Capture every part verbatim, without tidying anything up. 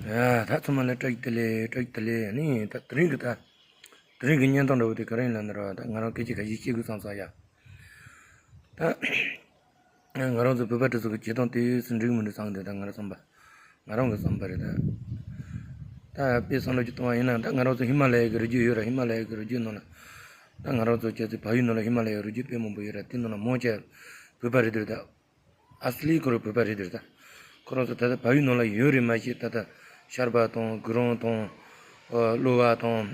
ཨ། ད་ཚང་མ་ལ་བཀྲ་ཤིས་བདེ་ལེགས། བཀྲ་ཤིས་བདེ་ལེགས། ཨ་ནི་ད་དེ་རིང་གི་ད་དེ་རིང་གི་བརྙན་ཐུང་འདྲ་བོ་དེ་ག་རེ་ཡིན་ལབ་ན་ར། ད་ང་རང་སྐད་ཆ་ཁ་ཤས་བཤད་དགོས་བསམ་སོང་ཡ། ད་ང་རང་ཚོ་བོད་པ་དེ་ཚོ་གི་བྱེད་སྟངས་དེ་སུ་འགྲིག་མི་འགྲིག་བསམ་གི་འདུག་ད་ང་རང་བསམ་པ། ང་རང་གི་བསམ་པ་རེད་ད། ད་དཔེ་བསམ་བློ་ཅིག་གཏོང་བ་ཡིན་ན། ད་ང་རང་ཚོ་ཧི་མ་ལ་ཡའི་གི་རི་རྒྱུད་ཡོད་ར། ཧི་མ་ལ་ཡའི་གི་རི་རྒྱུད་ནང་ལ། ད་ང་རང་ཚོ་ཁྱེད་ཚོའི་བལ་ཡུལ་ནང་ལ་ཧི་མ་ལ་ཡའི་རི་རྒྱུད་དཔེ་མང་པོ་ཡོད་ར། དེ་ནང་ལ་མང་ཆེ་བོད་པ་རེད་འདུག་ད། ཨ་སི་ལི་ཁོ་རང་བོད་པ་རེད་འདུག་ད། ཁོ་རང་ཚོ་ད་ལྟ་བལ་ཡུལ་ནང་ལ་ཡོད་རེད་མ་གཞི། ད་ལྟ་ཤར་པ་དང་གུ་རུང་དང་། ཨ། གློ་བ་དང་།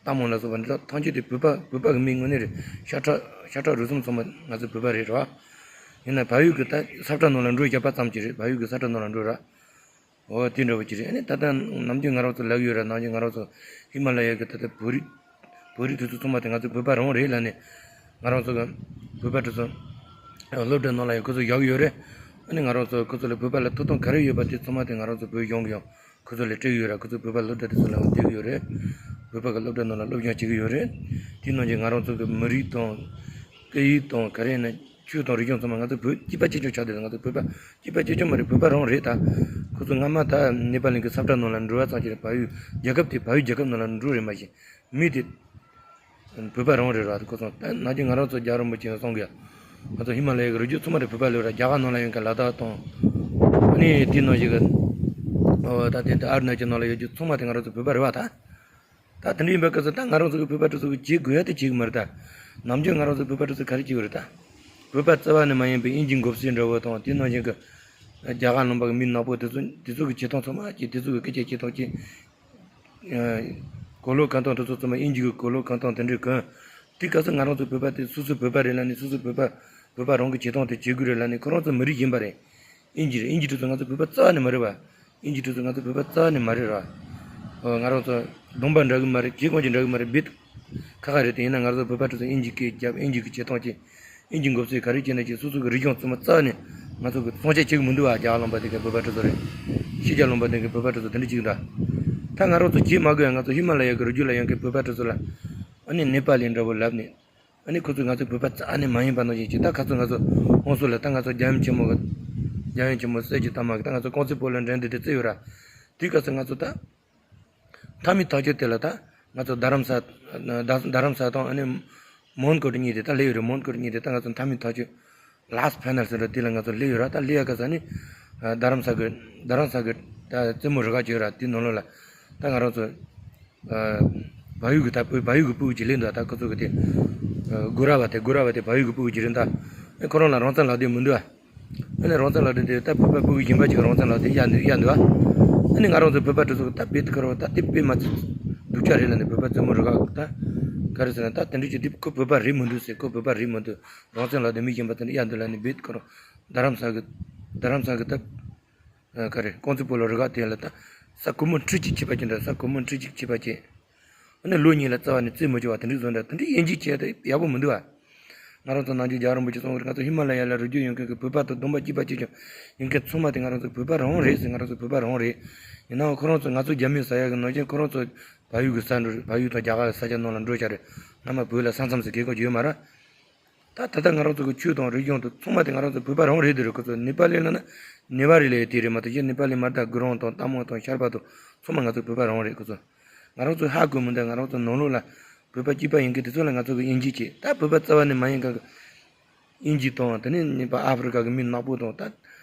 རྟ་མོ་ལ་སོགས་པ་འདི་དག་ཐམས་ཅད་དེ་བོད་པ། བོད་པ་གི་མི་དངོས་གནས་རེད། ཤ་ཁྲག་ཤ་ཁྲག་རུས་གསུམ་ཚང་མ་ང་ཚོ་བོད་པ་རེད་ར། ཡིན་ན་བལ་ཡུལ་གི་ད་ས་ཁྲ་ནང་ལ་འགྲོ་བཞག་པ་ཙམ་གྱིས་རེད། བལ་ཡུལ་གི་ས་ཁྲ་ནང་ལ་འགྲོ་ར། འོ་དེ་འདྲ་བོ་ཅིག་རེད། ཨ་ནི་ད་ལྟ་ནམ་རྒྱུན་ང་རང་ཚོ་ལབ་ཡོད་ར། ནམ་རྒྱུན་ང་རང་ཚོ་ཧི་མ་ལ་ཡ་གི་ད་ལྟ་བོད་རིགས། བོད་རིགས་དེ་ཚོ་ཚང་མ་དེ་ང་ཚོ་བོད་པ་རང་རེད་ལབ་ནས། ང་རང་ཚོ་གི་བོད་པ་དེ་ཚོ་སློབ་གྲྭ་ནང་ལ་ཡང་ཁོ་ཚོ་བཞག་ཡོད་རེད། ཨ་ནི་ང་རང་ཚོ་ཁོ་ཚོ་ལ་བོད་པ་ལ་ཐོབ་ཐང་ག་རེ་ཡོད་པ་དེ་ཚང་མ་དེ་ང་རང་ཚོ་བོད་གཞུང་གི་ཡང་ཁོ་ཚོ་ལ་སྤྲད་ཡོད་ར། ཁོ་ཚོ་བོད་པ་སློབ་གྲྭ་དེ་ཚོ་ལ་ཡང་བསྡད་ཀྱི་ཡོད་རེད། བོད་པ་གི་སློབ་གྲྭ་ནང་ལ་སློབ་སྦྱོང་བྱེད་ཀྱི་ཡོད་རེད། དེ་ནང་བཞིན་ང་རང་ཚོ་གི་མི་རིགས་དང་སྐད་ཡིག་དང་ག་རེ་ཡིན་ན། ཆོས་དང་རིག་གཞུང་ཚང་མ་ང་ཚོ་བོད་གཅིག་པ་གཅིག་རྐྱང་ཆགས་བསྡད་ཡོད། ང་ཚོ་བོད་པ་གཅིག་པ་གཅིག་རྐྱང་མ་རེད། བོད་པ་རང་རེད་ད། ཁོ་ཚོ་སྔ་མ་ད་ནེ་པ་ལི་གི་ས་ཁྲ་ནང་ལ་འགྲོ་བ་ཙམ་གྱིས་རེད། བལ་ཡུལ་རྒྱལ་ཁབ་དེ། བལ་ཡུལ་རྒྱལ་ཁབ་ནང་ལ་འགྲོ་རེད་མ་གཞི། མི་དེ་བོད་པ་རང་རེད་ར། ཁོ་ཚོ་ད་ནམ་རྒྱུན་ང་རང་ཚོ་རྒྱལ་བ་རིན་པོ་ཆེ་གསུང་གི། ང་ཚོ་ཧི་མ་ལ་ཡའི་རི་རྒྱུད་ཚང་མ་རེད། བོད་པ་ལོས་ར། རྒྱ་གར་ནང་ལ་ཡོད་མཁན་ལ་དྭགས་དང་། ཨ་ནི་དེ་ནང་བཞིན་གི། ཨོ། ད་དེ་ད་ཨ་རུ་ན་ཅལ་ནང་ལ་ཡོད་རྒྱུ་ཚང་མ་དེ་ང་རང་ཚོ་བོད་པ་རེད་བ་ད། ད་དེ་འདྲ་ཡིན་པའི་སྐབས་སུ་ད་ང་རང་ཚོ་གི་བོད་པ་དེ་ཚོ་གི་བྱེད་དགོས་ཡ་དེ་བྱེད་གི་མ་རེད་ད། ནམ་རྒྱུན་ང་རང་ཚོ་བོད་པ་དེ་ཚོ་ག་རེ་བྱེད་གི་རེད་ད། བོད་པ་རྩ་བ་ནས་མ་ཡིན་པའི་དབྱིན་ཇི་མགོ་སེར་འདྲ་བོ་དང་། དེ་ནང་བཞིན་གི་རྒྱ་གར་ལུང་པ་གི་མི་ནག་པོ་དེ་ཚོ། དེ་ཚོ་གི་བྱེད་སྟངས་ཚང་མ་གྱིས། དེ་ཚོ་གི་སྐད་ཆ་བྱེད་སྟངས་གྱིས། ཨ། གོས་ལོག་གང་སྟངས་དེ་ཚོ་ཚང་མ། དབྱིན་ཇི་གི་གོས་ལོག་གང་སྟངས་དེ་འདྲ་གི། དེ་སྐབས་སུ་ང་རང་ཚོ་བོད་པ་དེ་སོ་སོ་བོད་པ་རེད་ལབ་ནས། སོ་སོ་བོད་པ། བོད་པ་རང་གི་བྱེད་སྟངས་དེ་བྱེད་དགོས་རེད་ལབ་ནས། ཁོ་རང་ཚོ་མི་རིགས་གཞན་པ་རེད། དབྱིན་ཇི་རེད། དབྱིན་ཇི་དེ་ཚོ་ང་ཚོ་བོད་པ་རྩ་བ་ནས་མ་རེད་བ། དབྱིན་ཇི་དེ་ཚོ་ང་ཚོ་བོད་པ་རྩ་བ་ནས་མ་རེད་ར། ཨོ། ང་རང་ཚོ་གདོང་པ་འདྲ་གི་མ་རེད། གྱེས་གོང་ཅི་འདྲ་གི་མ་རེད། བེད་ཁ་ཁ་རེད། དེ་ཡིན་ན་ང་ཚོ་བོད་པ་དེ་ཚོ་དབྱིན་ཇི་སྐད་རྒྱབ། དབྱིན་ཇི་གི་བྱེད་སྟངས་བྱེད། དབྱིན་ཇི་མགོ་སེར་ག་རེ་བྱེད་ན་བྱེད། སོ་སོ་གི་རིག་གཞུང་ཚང་མ་རྩ་བ་ནས་ང་ཚོ་གི་སྲུང་བརྩི་བྱེད་གི་མི་འདུག་བ། རྒྱ་གར་ལུང་པ་དེ་གའི་བོད་པ་དེ་ཚོ་རེད། ཕྱི་རྒྱལ་ལུང་པ་དེ་གའི་བོད་པ་དེ་ཚོ་དེ་འདྲ་བྱེད་གི་འདུག། ད་ང་རང་ཚོ་བྱེད་མ་དགོས་ཡ། ང་ཚོ་ཧི་མ་ལ་ཡ་གི་རི་རྒྱུད་ལ་ཡོད་མཁན་བོད་པ་དེ་ཚོ་ལ། ཨ་ནི་ནེ་པ་ལི་འདྲ་བོ་ལབ་ནས། ཨ་ནི་ཁོ་ཚོས་ང་ཚོ་བོད་པ་རྩ་ནས་མ་ཡིན་པ་ནང་བཞིན་བྱས། ད་ཁ་སང་ང་ཚོ་ཧོན་སུར་ལ། ད་ང་ཚོ་རྒྱལ་ཡུམ་ཆེན་མོ་གི། རྒྱལ་ཡུམ་ཆེན་མོ་གསེར་གྱི་རྟགས་མ་གི། ད་ང་ཚོ་རྐང་རྩེད་སྤོ་ལོ་འགྲན་བསྡུར་དེ་རྩེ་ཡོད་ར། དེའི་སྐབས་སུ་ང་ཚོ་ད་མཐའ་མའི་ཐག་གཅོད་དེ་ལ། ད་ང་ཚོ་རྡ་རམ་ས། རྡ་རྡ་རམ་ས་དང་། ཨ་ནི་མོན་གྷོ་གཉིས་དེ་ད་སླེབས་ཡོད་རེད། མོན་གྷོ་གཉིས་དེ་ད་ང་ཚོ་མཐའ་མའི་ཐག་གཅོད། ལཱསི་ཕའི་ནལ་ཟེར་ར། དེ་ལ་ང་ཚོ་སླེབས་ཡོད་ར། ད་སླེབས་ཡ་སྐབས་སུ་ནི། ཨ། རྡ་རམ་ས་གི། རྡ་རམ་ས་གི་ད་རྩེད་མོ་རུ་ཁག་ཅིག་ཡོད་ར། དེའི་ནང་ལོགས་ལ་ད་ང་རང་ཚོ། ཨ། བལ་ཡུལ་གི། ད་བལ་ཡུལ་གི་སྤུ་གུ་ཅིག་སླེབས་འདུག། ད་ཁོ་ཚོ་གི་དེ། ཨ། གུ་ར་བ་དེ། གུ་ར་བ་དེ་བལ་ཡུལ་གི་སྤུ་གུ་ཅིག་རེད་ད། ཨ། ཁོ་རང་ལ་རང་བཙན་ལག་དེབ་མི་འདུག་ཨ། ཨ་ནི་རང་བཙན་ལག་དེབ་དེ་ད་བོད་པ་སྤུ་གུ་གཞན་པ་ཅིག་རང་བཙན་ལག་དེབ་གཡར་འདུག། གཡར་འདུག་ཨ། ཨ་ནི་ང་རང་ཚོ་བོད་པ་དེ་ཚོ་གི་ད་བེད་ཁ་རོག། ད་དེ་དཔེ་མ་ཚད་སྡུག་ཅག་རེད་ལབ་ནས། བོད་པ་རྩེད་མོ་རུ་ཁག་གི་ད་ག་རེ་ཟེར་ན། ད་དེ་འདྲ་ཅིག་དེ་ཁོ་བོད་པ་རེད་མི་འདུག་ཟེར། ཁོ་བོད་པ་རེད་མི་འདུག། རང་བཙན་ལག་དེབ་མི་གཞན་པ་དེ་འདྲ་གཡར་འདུག་ལབ་ནས། བེད་ཁ་རོག། རྡ་རམ་ས་གི། རྡ་རམ་ས་གི་ད། ཨ། ག་རེ། རྐང་རྩེད་སྤོ་ལོ་རུ་ཁག་དེ་ལ་ད་ས་གོ་མོ་ཁྲི་གཅིག་ཕྱེད་པ་ཅིག་འདྲ། ས་གོ་མོ་ཁྲི་གཅིག་ཕྱེད་པ་ཅིག། ཨ་ནི་ལོ་གཉིས་ལ་རྩ་བ་ནས་རྩེད་མི་བྱེད་པ་དེ་འདྲ་བཟོ་འདྲ། དེ་འདྲ་དབྱེ་འབྱེད་བྱས་ཏེ་ཡག་པོ་མི་འདུག་ཨ། ང་རང་ཚོ་ནམ་རྒྱུན་རྒྱལ་བ་རིན་པོ་ཆེ་གསུང་གི་རེད། ང་ཚོ་ཧི་མ་ལ་ཡ་ལ་རི་རྒྱུད་ཡོད་མཁན་གྱི་བོད་པ་དང་སྡོམ་པ་གཅིག་པ་གཅིག་རྐྱང་ཡིན་མཁན་ཚང་མ་དེ་ང་རང་ཚོ་བོད་པ་རང་རེད་ཟེར། ང་རང་ཚོ་བོད་པ་རང་རེད། ཡིན་ནའང་ཁོ་རང་ཚོ་ང་ཚོ་རྒྱ་མིས་ཟ་ཡ་གི་ནང་བཞིན་ཁོ་རང་ཚོ་བལ་ཡུལ་གྱི་ས་འགྲོ། བལ་ཡུལ་དང་རྒྱ་གར་གྱི་ས་ཆ་ནང་ལ་འགྲོ་བྱ་རེད། སྔ་མ་བོད་ལ་ས་མཚམས་སུ་གེ་གོ་ཅིག་ཡོད་མ་རེད། ད་ད་ལྟ་ང་རང་ཚོ་གི་ཆོས་དང་རིག་གཞུང་དེ་ཚང་མ་དེ་ང་རང་ཚོ་བོད་པ་རང་རེད་དེ་རེད། ཁོ་ཚོ་ནེ་པ་ལི་ལབ་ན་ནེ་པ་ལི་ལབ་ཡ་དེ་རེད་མ་གཏོགས། གཞན་ནེ་པ་ལི་མ་རེད། ད་གུ་རུང་དང་རྟ་མོ་དང་ཤར་པ་དང་ཚང་མ་ང་ཚོ་བོད་པ་རང་རེད། ཁོ་ཚོ་ང་རང་ཚོ་ཧ་གོ་མི་འདུག། ང་རང་ཚོ་ནང་ལོགས་ལ་བོད་པ་གཅིག་པ་ཡིན་མཁན་དེ་ཚོ་ལ་ང་ཚོ་གི་དབྱེ་འབྱེད་བྱེད། ད་བོད་པ་རྩ་བ་ནས་མ་ཡིན་མཁན་གི་དབྱིན་ཇི་དང་། དེ་ནས་ནི་ཕར་ཨ་ཧྥེ་རི་ཀ་གི་མི་ནག་པོ་དང་། ད་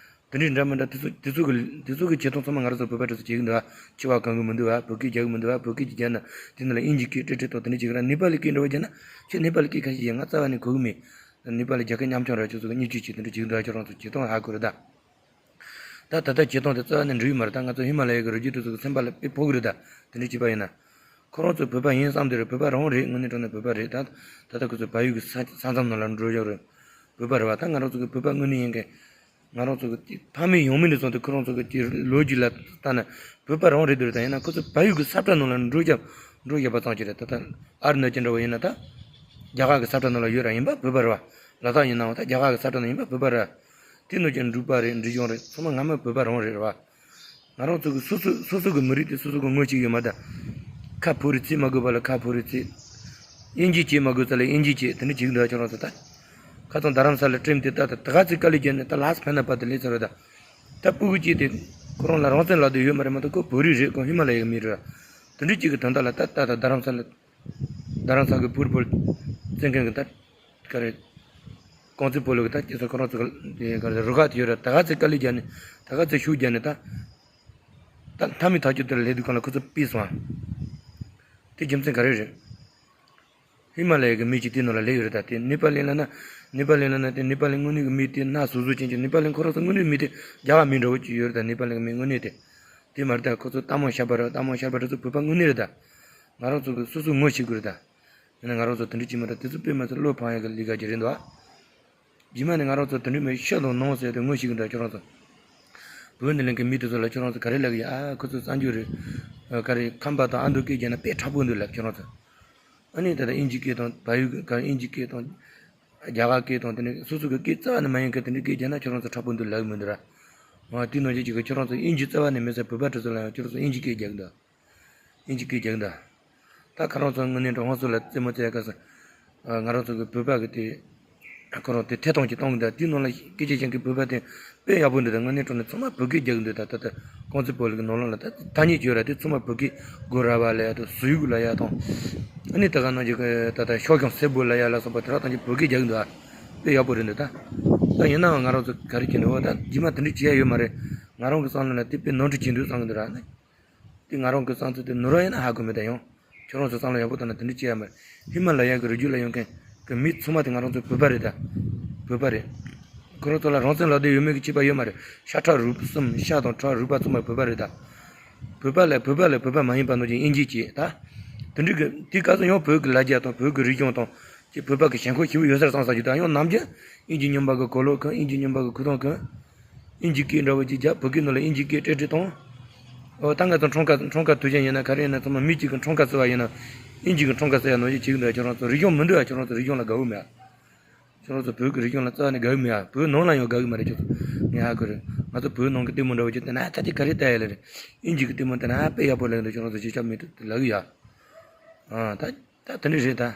དེ་འདྲའི་འདྲ་མི་འདྲ་དེ་ཚོ། དེ་ཚོ་གི། དེ་ཚོ་གི་བྱེད་སྟངས་ཚང་མ་ང་རང་ཚོ་བོད་པ་དེ་ཚོ་བྱེད་ཀྱི་འདུག་ཨ། འཆི་བ་གང་གི་མི་འདུག་ཨ། བོད་སྐད་རྒྱག་གི་མི་འདུག་ཨ། བོད་སྐད་ཅིག་རྒྱག་ན་དེ་ནང་ལ་དབྱིན་ཇི་སྐད་ཀྲིག་ཀྲིག་དང་དེ་འདྲ་བྱེད་ཀྱི་ར། ནེ་པ་ལི་སྐད་འདྲ་བོ་རྒྱག་ན། ཁྱེད་ནེ་པ་ལི་སྐད་ཁ་ཤས་ཡིན། ང་རྩ་བ་ནས་གོ་གི་མེད། ནེ་པ་ལི་རྒྱ་སྐད་ཉམ་ཆུང་ར། ཁྱོད་ཚོ་གི་བརྙས་བཅོས་བྱེད། དེ་འདྲ་བྱེད་ཀྱི་འདུག་ཨ། ཁྱོད་རང་ཚོ་བྱེད་སྟངས་ཧ་གོ་རེད་ད། ད་ད་ལྟ་བྱེད་སྟངས་དེ་རྩ་བ་ནས་འགྲིག་གི་མ་རེད། ད་ང་ཚོ་ཧི་མ་ལ་ཡའི་གི་རི་རྒྱུད་དེ་ཚོ་གི་སེམས་པ་ལ་དཔེ་ཕོག་གི་རེད་ད། དེ་འདྲ་བྱས་པ་ཡིན་ན། ཁོ་རང་ཚོ་བོད་པ་ཡིན་བསམ་དེ་རེད། བོད་པ་རང་རེད། དངོས་གནས་དྲང་གནས་བོད་པ་རེད་ད། ད་ལྟ་ཁོ་ཚོ་བལ་ཡུལ་གི་ས་ས་མཚམས་ནང་ལ་འགྲོ་ཡོད་རེད། བོད་པ་རེད་བ། ད་ང་རང་ཚོ་གི་བོད་པ་དངོས་གནས་ཡིན་མཁན། ང་རང་ཚོ་གི་ཕ་མེས་ཡང་མེས་ནས་བཟུང་སྟེ་ཁོ་རང་ཚོ་གི་ལོ་རྒྱུས་ལ་ལྟ་ན་བོད་པ་རང་རེད་དེ་རེད། ད་ཡིན་ན་ཁོ་ཚོ་བལ་ཡུལ་གི་ས་ཁྲ་ནང་ལ་འགྲོ་བཞག་འགྲོ་བཞག་པ་ཙམ་ཅིག་རེད། ད་ལྟ་ཨ་རུ་ན་ཅལ་འདྲ་བོ་ཡིན་ན་ད་རྒྱ་གར་གི་ས་ཁྲ་ནང་ལ་ཡོད་ར། ཡིན་པ་བོད་པ་རེད་བ། ལ་དྭགས་ཡིན་ནའང་ད་རྒྱ་གར་གི་ས་ཁྲ་ནང་ཡིན་པ་བོད་པ་རེད། དེ་ནང་གི་འབྲུག་པ་རེད། འབྲི་གཞུང་རེད། ཚང་མ་སྔ་མ་བོད་པ་རང་རེད་བ། ང་རང་ཚོ་གི་སོ་སོ་སོ་སོ་གི་མི་རིགས་དེ་སོ་སོ་གི་ངོ་གཅིག་ཡོད་མ་ད། ཁ་ཕོ་རེ་བརྩི་མ་དགོས་པ་ལ་ཁ་ཕོ་རེ་བརྩི། དབྱིན་ཇི་བྱེད་མ་དགོས་ས་ལ་དབྱིན་ཇི་བྱེད། དེ་འདྲ་བྱེད་ཀྱི་འདུག་ཁྱོད་རང་ཚོ་ད། ཁ་སང་རྡ་རམ་ས་ལ་ཁྲིམས་དེ་ད་ད་ད་ག་ཚོད་དཀའ་ལས་བརྒྱབ་ནས་ད་ལཱས་ཕན་ན་པ་དེ་སླེབས་ཚར་བ་ད། ད་སྤུ་གུ་གཅིག་དེ་ ཁོ་རང་ལ་རང་བཙན་ལབ་དུས་ཡོད་མ་རེད་མ་གཏོགས། ཁོ་བོད་རིགས་རེད། ཁོ་ཧི་མ་ལ་ཡའི་མི་རེད། དེ་འདྲ་གཅིག་གི་དོན་དག་ལ་ད་ད་ད་རྡ་རམ་ས་ལ། རྡ་རམ་ས་གི་བོད་བོད་བཙན་མཁན་གི་ད་ག་རེ། རྐང་རྩེད་སྤོ་ལོ་གི་ད་སྐྱེ་ས་ཁོ་རང་ཚོ་གི་ག་རེ་རུ་ཁག་དེ་ཡོད་རེད། ད་ག་ཚོད་དཀའ་ལས་བརྒྱབ་ནས། ད་ག་ཚོད་ཤུགས་བརྒྱབ་ནས། ད་ད་མཐའ་མའི་ཐག་གཅོད་དེ་ལ་སླེབས་དུས་སྒང་ལ་ཁོ་ཚོ་ཕུད་སོང་ཨ། དེ་རྒྱུ་མཚན་ག་རེ་རེད། ཧི་མ་ལ་ཡ་གི་མི་གཅིག་དེ་ནང་ལ་སླེབས་ཡོད་རེད། ད་དེ་ནེ་པ་ལི་ལབ་ན། ནེ་པ་ལི་ལབ་ན་དེ་ནེ་པ་ལི་དངོས་གནས་ཀྱི་མི་དེ་སྣ་ཟུག་ཟུག་ཅན་གྱི། ནེ་པ་ལི་ཁོ་རང་ཚོ་དངོས་གནས་མི་དེ་རྒྱ་གར་མི་འདྲ་བོ་ཅིག་ཡོད་རེད། ད་ནེ་པ་ལི་གི་མི་དངོས་གནས་དེ། དེ་མ་རེད། ད་ཁོ་ཚོ་ལྟད་མོ་ཤར་པ་རེད། ལྟད་མོ་ཤར་པ་རེད་ཚོ། བོད་པ་དངོས་གནས་རེད། ད་ང་རང་ཚོ་གི་སོ་སོ་ངོ་ཤེས་དགོས་རེད། ད་ཡིན་ན་ང་རང་ཚོ་དེ་འདྲ་བྱེད་མ་ཐུབ། དེ་ཚོ་དཔེ་མ་ཚད་བློ་ཕམ་ཡ་གི་ལས་ཀ་ཅིག་རེད་འདུག་ཨ། རྗེས་མ་ནས་ང་རང་ཚོ་དེ་འདྲ་མི་ཤི་དང་ནོར་ཟེར་དེ་ངོ་ཤེས་གི་འདུག་ཁྱོད་རང་ཚོ། བོད་ནས་ལེན་གི་མི་དེ་ཚོ་ལ་ཁྱོད་རང་ཚོ་ག་རེ་ལབ་གི་ཡ། ཨ་ཁོ་ཚོ་གསར་འགྱུར་རེད། ཨ་ག་རེ་ཁམས་པ་དང་ཨ་མདོ་སྐད་རྒྱག་ན་དཔེ་དྲག་པོ་འདུག་ལབ་ཁྱོད་རང་ཚོ། ཨ་ནི་ད་ལྟ་དབྱིན་ཇི་སྐད་དང་བལ་ཡུལ་གི་ག་དབྱིན་ཇི་སྐད་དང་རྒྱ་གར་སྐད་དང་དེ་ནས་སོ་སོ་གི་སྐད་རྩ་བ་ནས་མ་ཡིན་གི་དེ་འདྲའི་སྐད་རྒྱག་ན་ཁྱོད་རང་ཚོ་དྲག་པོ་འདུག་ལབ་གི་མི་འདུག་ར། ཨ་དེ་ནང་བཞིན་གཅིག་གི་ཁྱོད་རང་ཚོ་དབྱིན་ཇི་རྩ་བ་ནས་མེད་ས་བོད་པ་དེ་ཚོ་ལ་ཡང་ཁྱོད་རང་ཚོ་དབྱིན་ཇི་སྐད་རྒྱག་གི་འདུག་དབྱིན་ཇི་སྐད་རྒྱག་གི་འདུག་ད་ཁ་རོག་ཚོ་དངོས་གནས་འགྲོ་ཧང་སུ་ལ་རྩེད་མོ་རྩེ་ཡ་སྐབས་སུ། ང་རང་ཚོ་གི་བོད་པ་གི་དེ། ཁོ་རང་དེ་ཐད་གཏོང་ཅིག་གཏོང་གི་འདུག་དེའི་ནང་ལ་སྐད་ཆ་བཤད་མཁན་བོད་པ་དེ་དཔེ་ཡག་པོ་འདུག་ད་དངོས་གནས་དྲང་གནས་ཚང་མ་བོད་སྐད་རྒྱག་གི་འདུག་ད་ད་ལྟ་རྐང་རྩེད་སྤོ་ལོ་གི་ནང་ལོགས་ལ་ད་ཐ་སྙད་ཅིག་ཡོད་ར། དེ་ཚང་མ་བོད་སྐད། གོ་ར་བ་ལབ་ཡ་དང་སུ་ཡུག་ལབ་ཡ་དང་། ཨ་ནི་ད་ག་ནང་བཞིན་གི་ད་ལྟ་ཤོག་གྱང་སེར་པོ་ལབ་ཡ་ལ་སོགས་པ་དེ་དག་ཐམས་ཅད་བོད་སྐད་རྒྱག་གི་འདུག་ཨ། དཔེ་ཡག་པོ་རེད་འདུག་ད་ད་ཡིན་ནའང་ང་རང་ཚོ་ག་རེ་བྱེད་འདུག་འོ་ད་རྗེས་མ་དེ་འདྲ་བྱེད་ཡ་ཡོད་མ་རེད། ང་རང་གི་བསམ་བློ་ལ་དེ་དཔེ་ནོར་འཁྲུལ་བྱེད་འདུག་བསམ་གི་འདུག་ར། དེ་ང་རང་གི་བསམ་ཚུལ་དེ་ནོར་བ་ཡིན་ན་ཧ་གོ་མེད་ད་ཡང་། ཁྱོད་རང་ཚོ་བསམ་བློ་ཡག་པོ་བཏང་ན་དེ་འདྲ་བྱེད་ཡ་མ་རེད། ཧི་མ་ལ་ཡ་གི་རི་རྒྱུད་ལ་ཡོང་མཁན་གི་མི་ཚང་མ་དེ་ང་རང་ཚོ་བོད་པ་རེད་ད། བོད་པ་རེད། ཁོ་རང་ཚོ་ལ་རང་བཙན་ལབ་དེ་ཡོད་མེད་ཀྱི་ཁྱད་པར་ཡོད་མ་རེད། ཤ་ཁྲག་རུས་གསུམ། ཤ་དང་ཁྲག་རུས་པ་ཚང་མ་བོད་པ་རེད་ད། བོད་པ་ལ་བོད་པ་ལ་བོད་པ་མ་ཡིན་པ་ནང་བཞིན་དབྱིན་ཇི་བྱེད་ད། དེ་འདྲ་གི་དེ་སྐབས་སུ་ཡང་བོད་ཀྱི་ལ་རྒྱ་དང་བོད་ཀྱི་རིག་གཞུང་དང་། ཅེས་བོད་པ་གི་ཞེན་ཁོག་ཞེ་པོ་ཡོད་སར་བསམ་ས་ཞིག་དང་། ཡང་ནམ་རྒྱུན་དབྱིན་ཇི་རྙིང་པ་གི་གོས་ལོག་གོན། དབྱིན་ཇི་རྙིང་པ་གི་གོས་ཐུང་གོན། དབྱིན་ཇི་སྐད་འདྲ་བོ་ཅིག་རྒྱབ། བོད་སྐད་ནང་ལ་དབྱིན་ཇི་སྐད་ཏྲེ་ཏྲེ་གཏོང་། འོ་ད་ང་ཚོ་འཁྲུངས་སྐར་འཁྲུངས་སྐར་དུས་ཆེན་ཡིན་ན་ག་རེ་ཡིན་ན་ཚང་མ་མི་གཅིག་གི་འཁྲུངས་སྐར་བརྩི་བ་ཡིན་ན་དབྱིན་ཇི་གི་འཁྲུངས་སྐར་བརྩི་ཡ་ནང་བཞིན་བྱེད་ཀྱི་འདུག་ཁྱོད་རང་ཚོ་རིག་གཞུང་མི་འདུག་ཨ། ཁྱོད་རང་ཚོ་རིག་གཞུང་ལ་དགའ་བོ་མེད་ཨ། ཁྱོད་རང་ཚོ་བོད་ཀྱི་རིག་གཞུང་ལ་རྩ་བ་ནས་དགའ་བོ་མེད་ཨ། བོད་ནང་ལ་ཡང་དགའ་གི་མ་རེད་ཁྱོད་ཚོ། ངས་ཧ་གོ་རེད། ང་ཚོ་བོད་ནང་གི་ལྟད་མོ་འདྲ་བོ་ཅིག་བལྟས་ན་ད་ཅིག་ག་རེ་ལྟ་ཡ་ལེ་རེད། དབྱིན་ཇི་གི་ལྟད་མོ་བལྟས་ན་དཔེ་ཡག་པོ་ལེགས་འདུག་ཁྱོད་རང་ཚོ་ཅིག་ཆ་མེད་དུ་ལབ་གི་ཡ། ཨ་ད་ད་དེ་འདྲ་རེད་ད།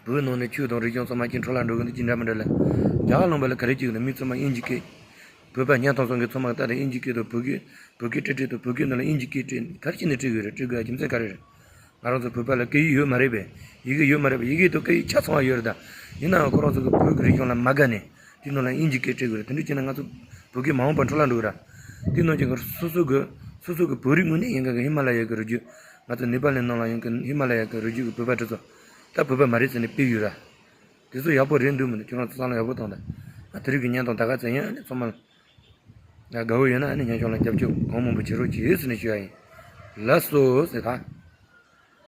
བོད་ནང་ནས་ཆོས་དང་རིག་གཞུང་ཚང་མ་ཅིག་འཕྲོ་བརླག་འགྲོ་གི་འདུག་ཅིག་འདྲ་མི་འདྲ་ལ། རྒྱ་གར་ལུང་པ་ལ་ག་རེ་བྱེད་གི་འདུག་མི་ཚང་མ་དབྱིན་ཇི་སྐད། བོད་པ་སྙན་ཐང་སོང་གི་ཚང་མ་ད་ལྟ་དབྱིན་ཇི་སྐད་དང་བོད་སྐད། བོད་སྐད་ཏྲེ་ཏྲེ་དང་བོད་སྐད་ནང་ལ་དབྱིན་ཇི་སྐད་ཏྲེ་ག་རེ་བྱས་ནས་ཏྲེ་གི་རེད། ཏྲེ་དགོས་ཡ་རྒྱུ་མཚན་ག་རེ་རེད། ང་རང་ཚོ་བོད་པ་ལ་སྐད་ཡིག་ཡོད་མ་རེད་པས། ཡི་གེ་ཡོད་མ་རེད་པས། ཡི་གེ་དང་སྐད་ཡིག་ཆ་ཚང་བ་ཡོད་རེད་ད། ཡིན་ནའང་ཁོ་རང་ཚོ་གི་བོད་ཀྱི་རིག་གཞུང་ལ་མ་དགའ་ནས་དེ་ནང་ལ་དབྱིན་ཇི་སྐད་ཏྲེ་དགོས་རེད། དེ་འདྲ་བྱས་ན་ང་ཚོ་བོད་སྐད་མ་འོངས་པར་འཕྲོ་བརླག་འགྲོ་གི་ར། དེ་ནང་བཞིན་གི་སོ་སོ་གི་སོ་སོ་གི་བོད་རིགས་དངོས་གནས་ཡིན་མཁན་གི་ཧི་མ་ལ་ཡ་གི་རི་རྒྱུད། ང་ཚོ་ནེ་པ་ལི་ནང་ལ་ཡོང་མཁན་ཧི་མ་ལ་ཡ་གི་རི་རྒྱུད་གི་བོད་པ་དེ་ཚོ་ད་བོད་པ་མ་རེད་ཟེར་ནས་ཕུད་ཡོད་ར། དེ་ཚོ་ཡག་པོ་རེད་འདུག་མི་འདུག་ཁྱོད་རང་ཚོ་བསམ་བློ་ཡག་པོ་བཏང་དང་། ང་དེ་རིང་གི་བརྙན་ཐུང་ད་ག་ཚོད་ཡིན། ཨ་ནི་ཚང་མ་ང་དགའ་བོ་ཡོད་ན་ཨ་ནི་སྙན་ཞུ་ལ་རྒྱབ་སྐྱོར་གང་མང་པོ་བྱེད་རོགས་གྱིས་ཟེར་ནས་ཞུ་ཡ་ཡིན། ལགས་སོ་ཟེར་དང་།